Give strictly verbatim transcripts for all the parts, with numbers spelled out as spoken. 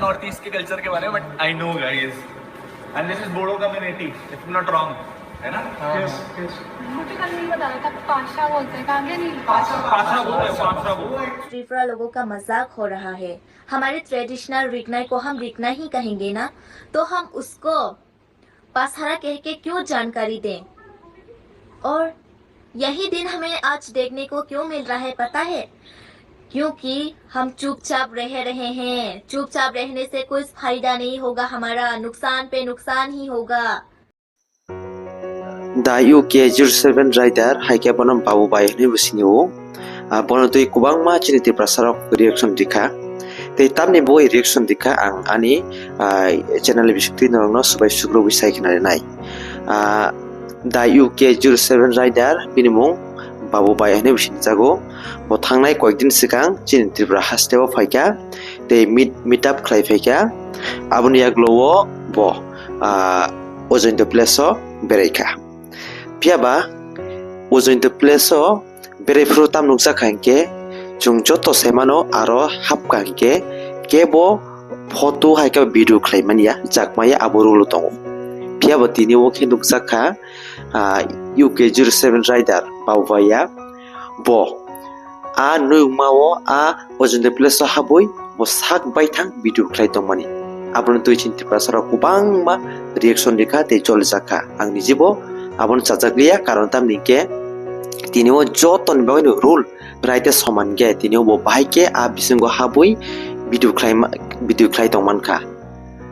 North east के कल्चर के बारे में, but I know, guys, and this is Bodo community, if I'm not wrong, है ना? मुझे कल नहीं बताया था, पाशा बोलते हैं, कहाँ गया नहीं? पाशा बोलते हैं, पाशा बोलते हैं। त्रिपुरा लोगों का मजाक हो रहा है। हमारे ट्रेडिशनल रिगनाई को हम रिगनाई ही कहेंगे ना, तो हम उसको पासहारा कह के क्यों जानकारी दें? और यही दिन हमें आज देखने को क्यों मिल रहा है, पता है? क्योंकि हम चुपचाप रह रहे हैं। चुपचाप रहने से कोई फायदा नहीं होगा हमारा, नुकसान पे नुकसान ही होगा। Da U K zero seven Rider hai khe bono Babu Bai hwnwi bo sini o. Ah, bono twi kwbangma chini Tiprasa rok reaction rikha. Tei tamni bo reaction rikha ang ani, ah, channel bisingtwi norokno swbai sukrubwi sai khna rinai. Ah, Da U K zero seven Rider bini mung Babu Bai hwnwi bo sini jago. Bo thangnai koyekdin swkang chini Tripura hasteo phaikha tei meet, meet up khlai phaikha. Aboni yagulo o bo, ah, Ojointo Place o beraikha. Phiya ba Ojointo Place o berai phuru tam nukjakha hinkhe chwng joto saimano aro hapkha hinkhe kebo photo hai khe video khlai manya chakmaya abo rule o tongo. Phiya bo tini o khe nukjakha, ah, U K zero seven Rider Babu Baiya bo a nuyungma o a Ojointo Place o habwi bo sak baithang video khlai tongmani. Abono twi chini Tiprasa rok kwbangma reaction rikha tei cholijakha. Ang nijibo abono chajakliya, karon tamni hinkhe tini o jotoni bagwino rule raite soman khe tini o bo bahai khe a bisingo habwi video khlai ma-, video khlai tongmankha.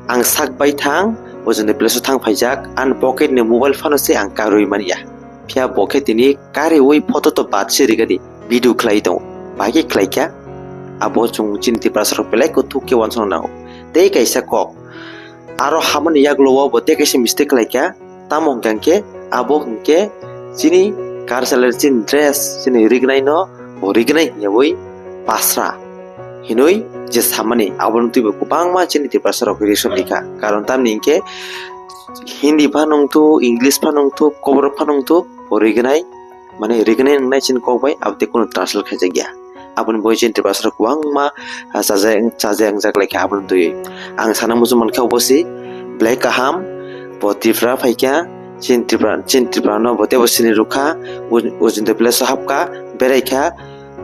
Ang sak baithang Ojointo Place o thang phaijak, ani pocket ni mobile phano se ang karwi manya. Phiya bo khe tini kariwi photo to bad se rigadi video khlai tongo. Bahai khe khlaikha? Abo chwng chini Tiprasa rok belai kuthuk khe uansukna nango. Tei kaisa kok, aro hamani yagulo o bo tei kaisa mistake khlaikha. Tamo hwnkha hinkhe abo hinkhe chini cultural, chini dress, chini rignai no bo rignai hinwi pasra hinwi je samani, abono twibo kwbangma chini Tiprasa rok reaction rikha. Karon tamni hinkhe Hindi phano wngthu, English phano wngthu, Kokborok phano wngthu, bo rignai, mane rignai wngnai chini kok bai, abo tei kunu translate khaijakya. Aboni bagwi chini Tiprasa rok kwbangma, ah, chajak, chajak wngjak laikha aboni twi. Ang sana muchung mankha obo se belai kaham, bo Tripura phaikha, chini Tripura, chini Tripura no bo teibo sini rwkha, Ojointo Place o hapkha, beraikha,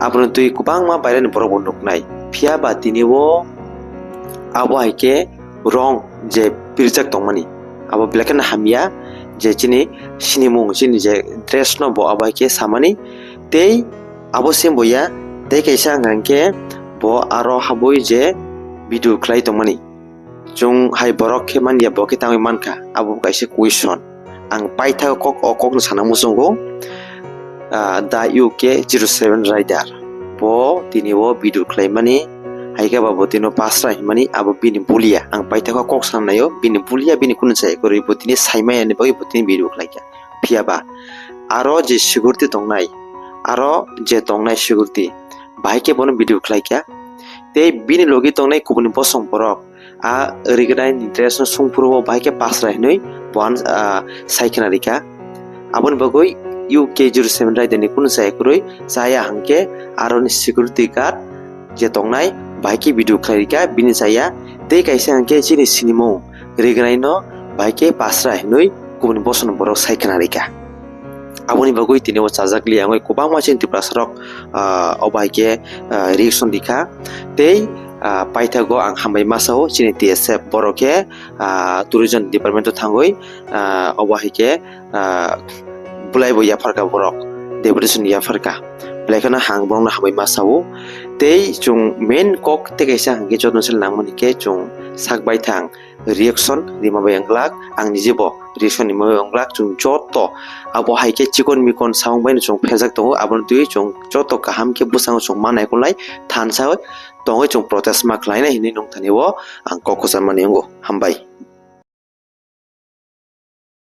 aboni twi kwbangma bairani borok bo nuknai. Phiya ba tini o abo hai khe wrong je pirjak tongmani, abo belai kheno hamya, je chini sinimung, chini je dress no bo abo hai khe samani, tei abo se wngya, tei kaisa hwnkha hinkhe bo aro habwi je video khlai tongmani. Chwng hai borok khe manya, bo khe tangwi mankha, abo kaisa question. Ang paithago kok, o kokno sana muchungo, ah, Da U K zero seven Rider. Bo tini o video khlaimani, hai khe ba bo tini o pasra hinmani, abo bini bulia. Ang paithago kok sana naio, bini bulia, bini kunu chaya kwrwi, bo tini saimaya ni bagwi bo tini video khlaikha. Phiya ba aro je security tongnai, aro je tongnai security, bahai khe bono video khlaikha. Tei bini logi tongnai kubuni bosong borok a rignai ni dress no sung phuru o bahai khe pasra hinwi bo an, ah, sai khna rikha. Aboni bagwi U K zero seven Rider ni kunu chaya kwrwi, chaya hwnkhe aroni security guard je tongnai bahai khe video khlai rikha, bini chaya tei kaisa hwnkhe chini sinimung rignai no bahai khe pasra hinwi kubuni bosong borok sai khna rikha. Aboni bagwi tini o chajak li wngwi kwbangma chini Tiprasa rok, ah, obo hai khe, ah, reaction rikha. Tei, ah, paithago ang hambai masa o chini T S F borok khe, ah, tourism department o thangwi, ah, obo hai khe, ah, bulai bo yapharkha borok, deputation yapharkha. Belai kheno ang borokno hambai masa o. Tei chwng main kok tei kaisa hwnkhe jotono se nangmani khe chwng sak baithang reaction rima bai wng glak, ang nijebo reaction rima bai wng glak. Chwng joto abo hai khe chikon mikon samung bai no chwng phejak tongo, aboni twi chwng joto kaham khe bwskango chwng ma naikolnai thansa tongwi chwng protest ma khlainai hinwi nung thani o ang kok kwcham mani wngo. Hambai.